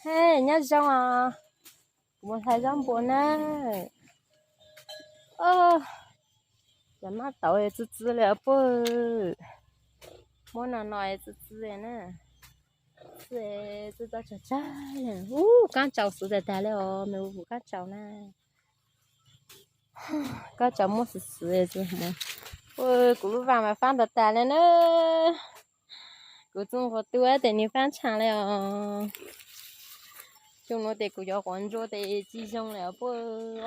He, nyob zoo os. Kuv mus hlais zaub npua na. Cov mab tauv txi txi li os puag. Muab no no txi txi na. Txi, txi tau tsawg tsawg li. Ub, kaab tsaus xwb tag tag li os, me ub, kaab tsaus na. Kaab tsaus muab xwb xwb. Ua kuv lub vaj mas faab ntau tag li na. Kuv txuj nqua tub tes nws faab tshaaj li os. Xyoo nuav tes kuv cov quav ntsua tes tsi zoo li os puag,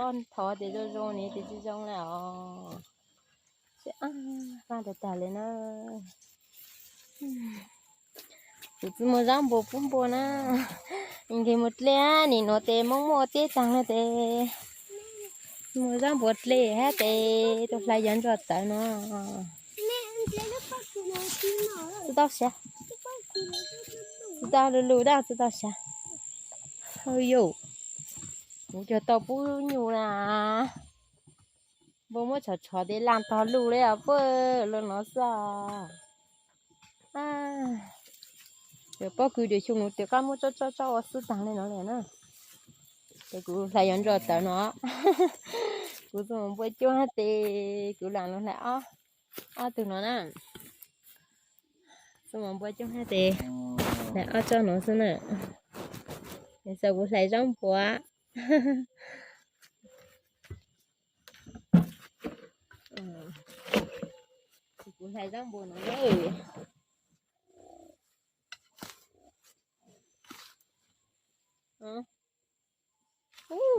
ob thov tes zoo zoo ne tes tsi zoo li os. Faab ntau tag li na. Kuv txuj muag zaub npua pub npua na. Nkag mus dlej, nim nuav tes Moob muaj ua teb taag le tes muag zaub npua dlej hab tes tus hlais yov ntsuag tawv no. Tsi tau siav, tsi tau lug lug dab tsi tau siav. Yus, kuv cog tau pub nyuj na. Npua muab tshov tshov tes laaj tog lug li os puag, lug nuav xwb. Yog pob kws tes xyoo nuav tes qaab muab tsob tsob tsob ua xwb taag le nuav le na. Tes kuv hlais yov ntsuag tawv no. Kuv txuj muag npua coob hab tes kuv laam lug hlais ob tug no na. Txuj muag npua coob hab tes hlais ob tsob nuav xwb na. Tes kuv hlais zaub npua. Kuv hlais zaub npua no.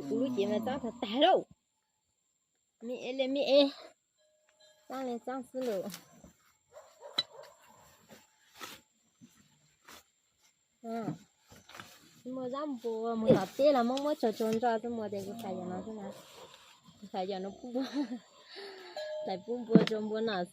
Kuv lub cev mas txaab tag tag lauj. Me e le me e, txaab le txaab xwb lawm. Txuj muag zaub npua mus tom teb los muab muab tsuag tsuag ntso txuj muag tes kuv hlais yog no xwb na. Kuv hlais yog no pub npua, hlais pub npua tsuag npua no xwb os.